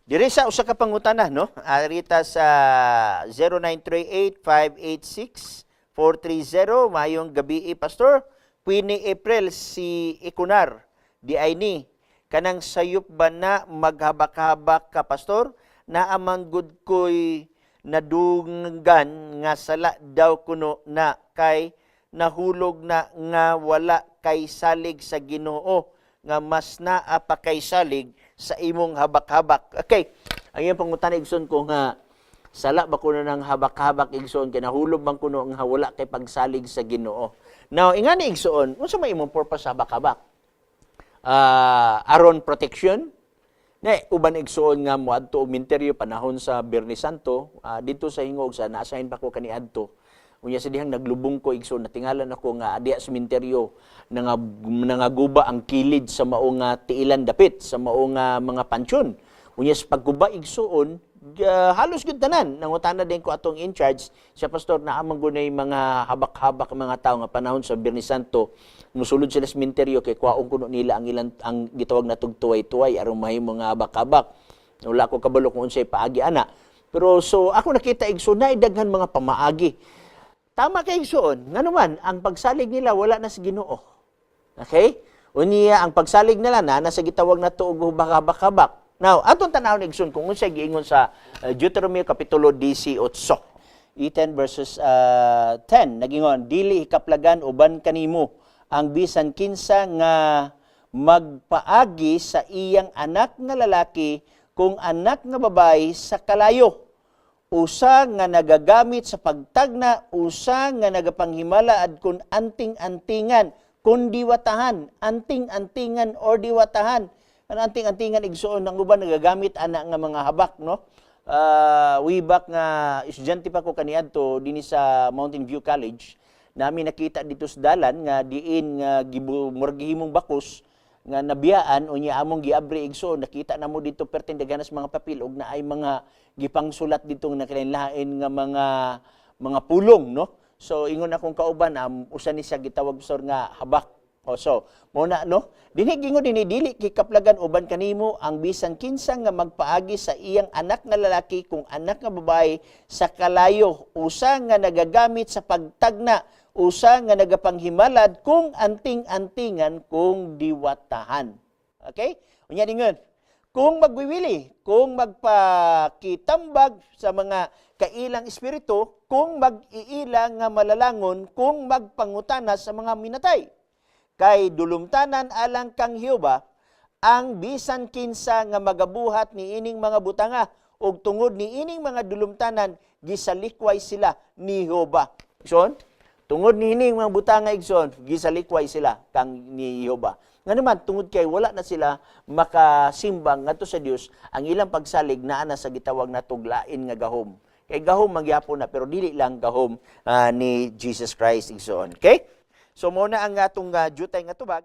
Diri sa usa ka pangutana, no? Arita sa 0938-586-430. Mayong gabi, Pastor. Queenie April si Ikunar. Di ay ni kanang sayop ba na maghabak-habak ka, Pastor? Naamang gud ko'y nadunggan nga sala daw kuno na kay nahulog na nga wala kay salig sa Ginoo nga mas naa pa kay salig sa imong habak-habak. Okay. Ang iyang pangutana, igsoon, ko nga sala ba kuno ng habak-habak, igsoon, kay nahulog man kuno nga wala kay pagsalig sa Ginoo. Now, ingani, igsoon, unsa may imong purpose sa habak-habak? Aron protection? Ne, uban, igsoon, nga moadto og minteryo panahon sa Biyernes Santo, dito sa Hingog sa na-assign pa ko kaniadto. Unya sa dihang naglubong ko, igsoon, natingalan ako nga diha sa minteryo nangaguba ang kilid sa mao nga tiilan dapit sa mao nga mga pansyon. Unya sa pagguba, igsoon, halos gyud tanan. Nangutana din ko atong in charge siya, "Pastor, naa man gunay mga habak-habak ang mga tao nga panahon sa Biyernes Santo musulod sila sa minteryo kay kwaon kuno nila ang ilang ang gitawag na tuway-tuway aron mahimo nga habak-habak." Wala ko kabalo kung unsay paagi ana. Pero so ako nakita, igsoon, na daghan mga pamaagi. Tama kay, igsoon, ngano man ang pagsalig nila wala na sa Ginoo. Okay? Unya ang pagsalig nila na nasa gitawag na og habak-habak. Now, atong tanawon, igsoon, kung unsay giingon sa Deuteronomy kapitulo 18. 10 verses 10 nagingon, "Dili hikaplagan uban kanimo ang bisan kinsa nga magpaagi sa iyang anak nga lalaki kung anak nga babae sa kalayo, usa nga nagagamit sa pagtagna, usa nga nagapanghimala ad kun anting-antingan, kun diwatahan, anting-antingan or diwatahan." Ang anting-antingan, igsoon, ng uban nagagamit ana nga mga habak, no? Way back nga estudyante pa ko kaniadto dinhi sa Mountain View College, nami nakita dito sa dalan nga diin nga gibu murag gihimong bakos nga nabiyaan. Unya among giabri, igsoon, nakita namo dito perting daghanas mga papel ug naay mga gipangsulat dito nga nakalain nga mga pulong, no? So ingon akong kauban, usa ni siya gitawag, Pastor, nga habak. O so mo na, no? Dinhi gingon dinhi, "Dili kikaplagan uban kanimo ang bisan kinsa nga magpaagi sa iyang anak nga lalaki kung anak nga babae sa kalayo, usa nga nagagamit sa pagtagna, usa nga nagapanghimalad kung anting-antingan kung diwatahan." Okay? Unya dingon, kung magwiwili, kung magpakitambag sa mga kailang espiritu, kung mag-iila nga malalangon, kung magpangutana sa mga minatay. Kay dulumtanan alang kang Jehova ang bisan kinsa nga magabuhat ni ining mga butanga ug tungod ni ining mga dulumtanan gisalikway sila ni Jehova. Igsoon, tungod ni ining mga butanga, igsoon, gisalikway sila kang ni Jehova. Nga naman, tungod kay wala na sila makasimbang ngadto sa Dios, ang ilang pagsalig naa na sa gitawag na tuglain nga gahom. Kay gahom magyapon na pero dili lang gahom ni Jesus Christ, igsoon. Okay? So mo na ang atong jutay nga tubag.